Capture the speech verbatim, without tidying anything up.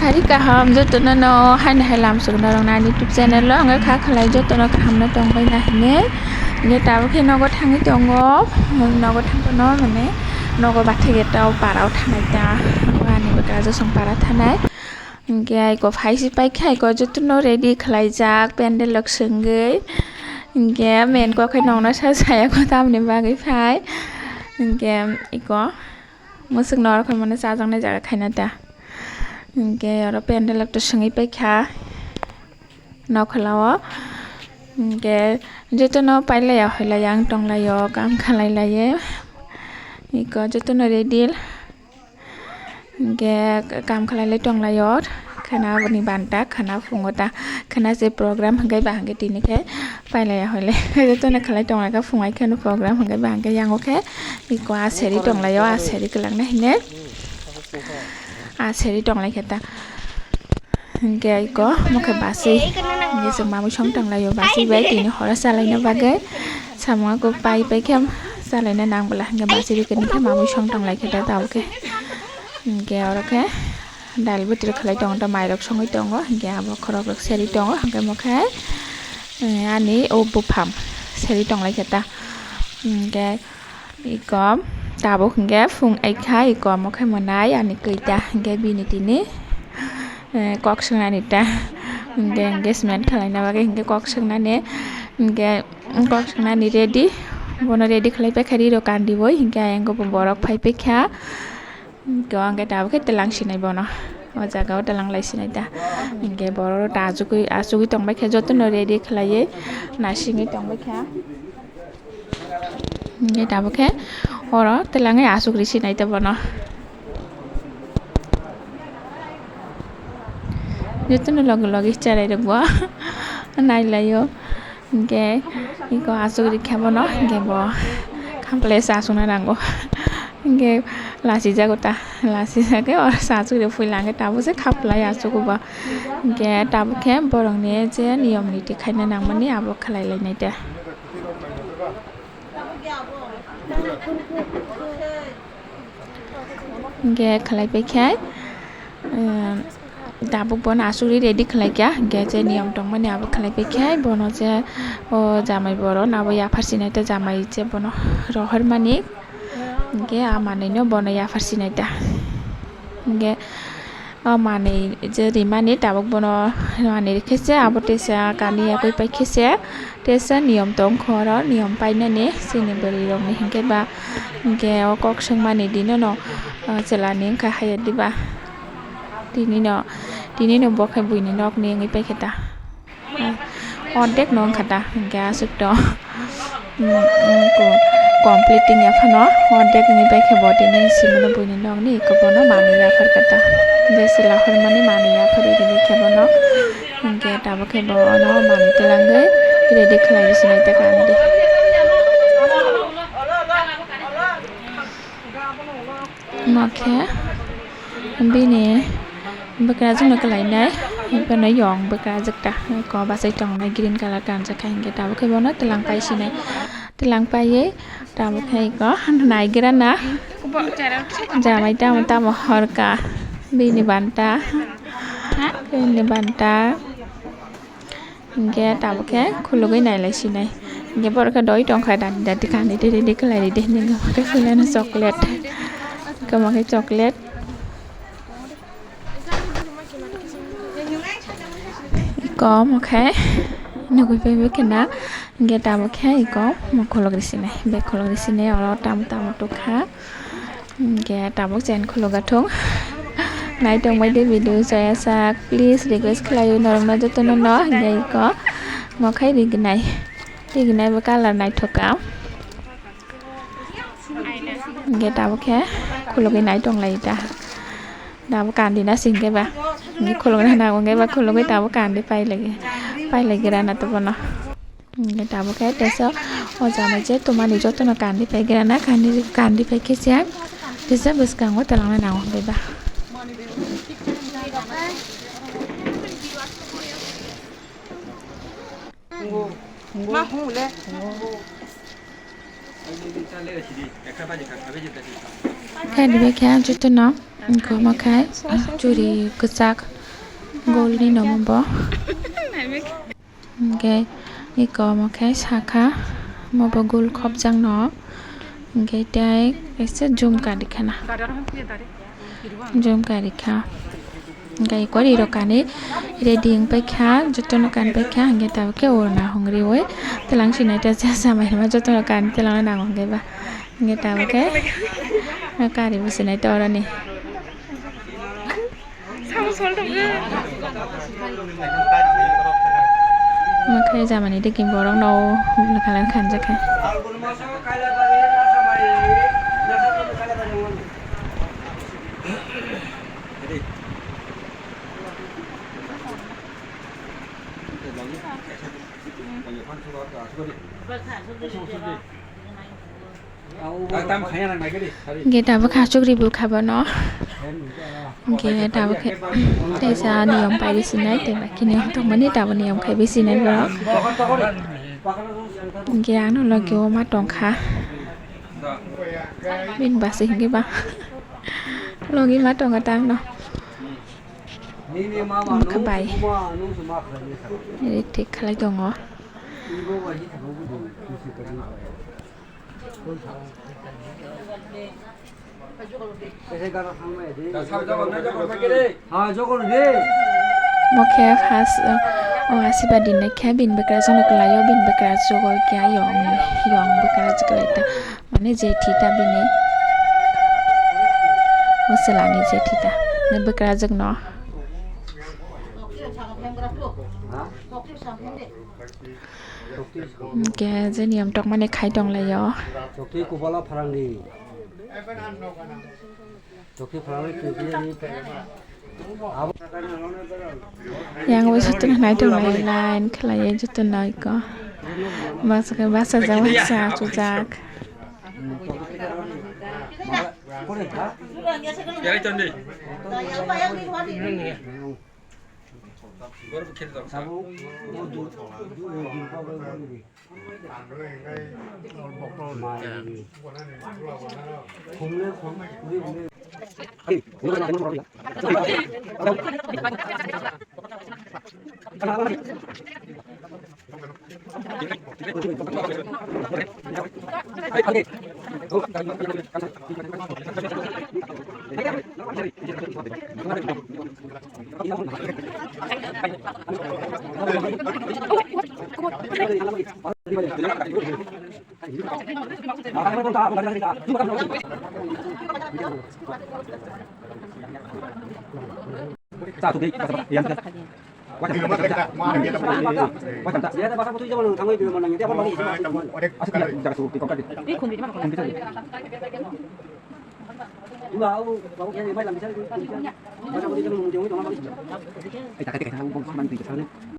Hari kaham jotono no haino hai lam sugno rok nani YouTube channel o hwnga kha khalai jotono kaham no tongbai na hine. Hingke tabuk khe nogo thangwi tongo, nogo thangtono mane nogo bathai ge tao para o thanai ta, ani bwkra josong para thanai. Hingke aiko phaisi paikha aiko jotono ready khlaijak pandal rok swngwi. Hingke men kok hai nongna sa saya ko tamni bagwi phai. Hingke iko. Mwswk norok hai mano chajaknai jaga khaina ta. Hingke oro pandal rok to swngwi paikha nokhola o. Hingke jotono pailaiya hoilaiya ang tonglaio, kam khalailaio. Iko jotono ready. Hingke kam khalailai tonglaio. Khana boni banta, khana phungo ta, khana se program hingke ba hingke tini khe pailaiya hoile. Jotono khalai tonglaikha phungai kheno program hingke ba hingke yango khe iko aseri tonglaio, aseri kwlangna hine aseri tonglaikhe ta. Hingke iko mokhe basui hingke chwng mamui song tonglaio, basui bai tini horo chalaina bagwi samung kok pai pai khe chalaina nang bwla hingke basui rikhe mamui song tonglaikhe ta tabukhe. Hingke oro khe. Dal bwtwi rok khlai tongo, ta mairok songwi tongo, hingke abo khorok rok seri tongo, hingke mokhe, eh, ani o buphang seri tonglaikha ta. Hingke iko tabuk hingke phung aikha, iko mokhe mwnai ani kwi ta, hingke bini tini, eh, kok swngnani ta. Hingke engagement khwlaina bagwi hingke kok swngnani, hingke kok swngnani ready, bono ready khlai paikha ri rok kandi boi, hingke ayang bo borok phai paikha. Hingke o hingke tabuk khe telang sinai bono. O jaga o telang lai sinai ta. Hingke borok rok ta achugwi, achugwi tongbai khe jotono ready khlaiwi nasingwi tongbai kha. Hingke tabuk khe oro telangwi achugwi sinai ta bono. Jotono logi logi cherai rok bo nailaio. Hingke iko asugri khe bono, hingke bo khamplai se asugna nango. Hingke lachijago ta, lachijak khe oro se asugri phuila hingke tabuk se khamplai asugo bo. Hingke tabuk khe borokni je niyom niti khaina nangmani abo khlai lainai ta. Hingke khlai paikhe, em, tabuk bono asugri ready khlaikha, hingke je niyom tongmani abo khlai paikhe, bono je o jamai borok abo yaphar sinai ta jamai je bono rohormani, hingke a manwino bono yaphar sinai ta. Hingke o manwi je rimani tabuk bono manwi rikhe se abo teisa kani yakui paikhe se. Teisa niyom tongkha oro, niyom painani chini bwrwi rokni hinkhe ba, hinkhe o kok swngmani dinono, ah, chwlani wngkha haya diba? Tinino, tinino bo khe buini nokni wngwi paikha ta. Ah, ordek no wngkha ta, hinkhe aswk to, mm, mm, ko-, complete wngya phano, ordek wngwi paikha bo tini simi no buini nokni eko bono manwi yaphar kha ta. Je chwla hormani manwi yapharwi rwui khe bono. Hinkhe tabuk khe bo ono manwi twlangwi ready khlai sinai ta kandi. Omo khe bini bwkrajwkno kwlainai, bono yong bwkrajwk ta, eko bachai tongnai green colour kanjak kha, hinkhe tabuk khe bono twlang pai sinai, twlang paiwi tabuk khe eko naigra na jamai tamo tamo horka bini banta. Bini banta hinkhe tabuk khe khulugwi nailai sinai. Hinkhe borok khe doi tongkha dati dati kani ready khlai ridi hinwi khe chocolate. Hinkhe omo khe chocolate. Eko omo khe nugui pai khe na hinkhe tabuk khe eko omo khulugri sinai. Bag khulugri sinai oro tamo tamo tukha. Hinkhe tabuk chen khuluk athung. Nai tongbai de video chaya sak. Please request khlaio norokno jotono no. Hinkhe iko mokhai rignai. Rignai bo colour naithok ka. Hinkhe tabuk khe khulugwi nai tong lai ta. Tabuk kandi na singkhe ba. Hinkhe khulugna nango hinkhe ba khulugwi tabuk kandi pai lagi. Pai lagi rana to bono. Hinkhe tabuk khe teisa o jama je twmani jotono kandi pai gira na, kandi, kandi pai khe se teisa bwskango twlangna nango hinkhe ba. Khe ribai khe jotono, wngkha omo khe churi kwchak golni nomo bo. Hwnkhe eko omo khe sakha, omo bo gul khopjakno, hwnkhe tei kaisa jumkha rikha na, jumkha rikha. Hwnkhe eko ri rok kanwi ready wng paikha, jotono kanwi paikha, hwnkhe tabuk khe orna hwngrwi twilang sinai ta cha cha mai rwma jotono kanwi twilangno nango hwnkhe ba. Hwnkhe tabuk khe kari bo sinai ta oroni. Omo khe jamani digi borok no blue colour khanjak khe. Hwnkhe tabuk khe aswk ribuk kha bono. Hwnkhe tabuk khe teisa niyom pai rw sinai, tei ba khe niyom tongmani tabuk niyom khai rw sinai borok. Hwnkhe ano logi o ma tongkha. Bini bwsai hwnkhe ba logi ma tongkha ta ano. Omo khe bai. Ri thik khlai tongo. Omo khe first, o, o asibad dinai khe bini bwkrajwk no kwlaio, bini bwkrajwk o khe yong, yong bwkrajwk kwlai ta. Mane je thita bini. O chwla ni je thita. Ni bwkrajwk no. Hwnkhe je niyom tongmani khai tonglaio. Chokti kubala pharangni. Chokti pharangni twi twi. Yang bo jotono naitok lai line khlaiwi jotono iko. Basa khe basa jak basa achuk jak.